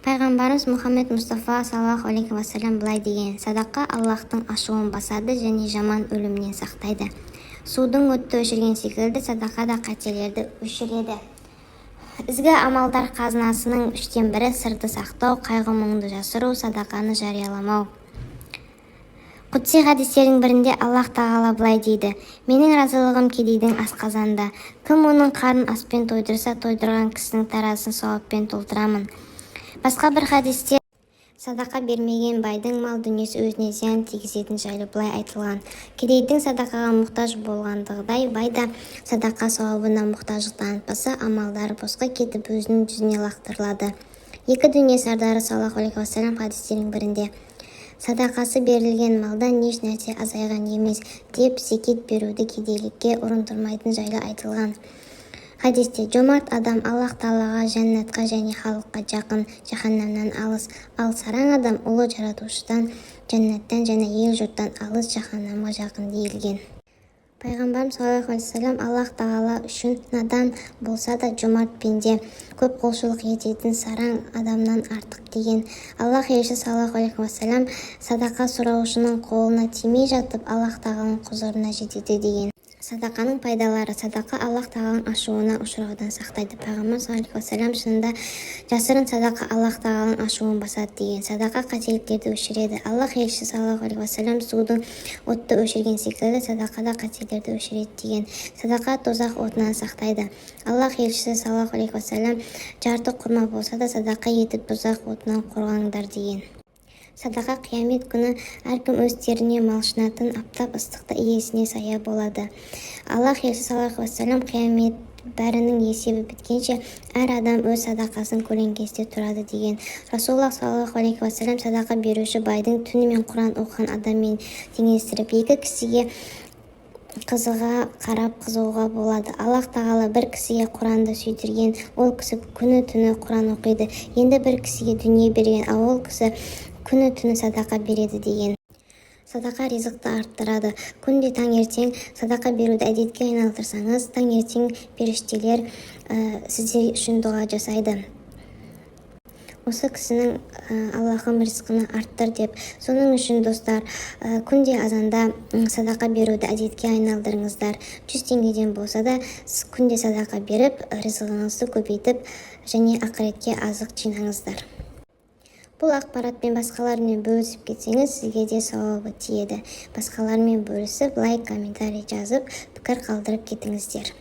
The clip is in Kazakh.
Пайғамбарымыз Мұхаммед Мұстафа саллаллаху алейхи уассалам былай деген: «Садақа Аллаһтың ашуын басады және жаман өлімнен сақтайды. Судың отты өшірген секілді, садақа да қателерді өшіреді». Ізгі амалдар қазынасының үштен бірі – сырды сақтау, қайғы-мұңды жасыру, садақаны жарияламау. Құдси хадистердің бірінде Аллаһ Тағала былай дейді: «Менің разылығым кедейдің асқазанында. Кім оның қарнын аспен тойдырса, тойдырған кісінің таразысын сауаппен толтырамын». Басқа бір хадисте садақа бермеген байдың мал-дүниесі өзіне зиян тигізетіні жайлы былай айтылған: «Кедейдің садақаға мұқтаж болғандығыдай, бай да садақа сауабына мұқтаждық танытпаса, амалдары босқа кетіп, өзінің жүзіне лақтырылады». Екі дүние сардары саллаллаху алейхи уассалам хадистердің бірінде: «Садақасы берілген малдан еш нәрсе азайған емес», – деп, зекет беруді кедейлікке ұрындырмайтыны жайлы айтылған. Хадисте: «Жомарт адам Аллаһ Тағалаға, жәннатқа және халыққа жақын, жаһаннамнан алыс, ал сараң адам Ұлы Жаратушыдан, жәннаттан және ел-жұрттан алыс, жаһаннамға жақын», – делінген. Пайғамбарымыз саллаллаху алейхи уассалам: «Аллаһ Тағала үшін надан болса да жомарт пенде көп құлшылық ететін сараң адамнан артық», – деген. Аллаһ елшісі саллаллаху алейхи уассалам: «Садақа сұраушының қолына тимей жатып, Аллаһ Тағаланың құзырына жетеді», – деген. Садақаның пайдалары. Садақа Аллаһ Тағаланың ашуына ұшыраудан сақтайды. Пайғамбарымыз саллаллаху алейхи уассалам: «Шынында, жасырын садақа Аллаһ Тағаланың ашуын басады», – деген. Садақа қателіктерді өшіреді. Аллаһ елшісі саллаллаху алейхи уассалам: «Судың отты өшірген секілді, садақа да қателерді өшіреді», – деген. Садақа тозақ отынан сақтайды. Аллаһ елшісі саллаллаху алейхи уассалам: «Жарты құрма болса да садақа етіп, тозақ отынан қорғаныңдар», – деген. Садақа қиямет күні әркім өз теріне малшынатын аптап ыстықта иесіне сая болады. Аллаһ елшісі саллаллаху алейхи уассалам: «Қиямет бәрінің есебі біткенше, әр адам өз садақасының көлеңкесінде тұрады», – деген. Расулаллах саллаллаху алейхи уассалам садақа беруші байдың түнімен Құран оқыған адаммен теңестіріп: «Екі кісіге қызыға қарап қызығуға болады. Аллаһ Тағала бір кісіге Құранды сүйдірген, ол кісі күні-түні Құран оқиды. Енді бір кісіге дүние берген, ал ол кісі күні-түні садақа береді», – деген. Садақа ризықты арттырады. Күнде таңертең садақа беруді әдетке айналдырсаңыз, таңертең періштелер сіздер үшін дұға жасайды: «Осы кісінің, Аллахым, ризқын арттыр», – деп. Соның үшін, достар, күнде азанда садақа беруді әдетке айналдырыңыздар. 100 теңгеден болса да күнде садақа беріп, ризығыңызды көбейтіп және ақыретке азық жинаңыздар. Бұл ақпаратпен басқалармен бөлісіп кетсеңіз, сізге де сауабы тиеді. Басқалармен бөлісіп, лайк, комментарий жазып, пікір қалдырып кетіңіздер.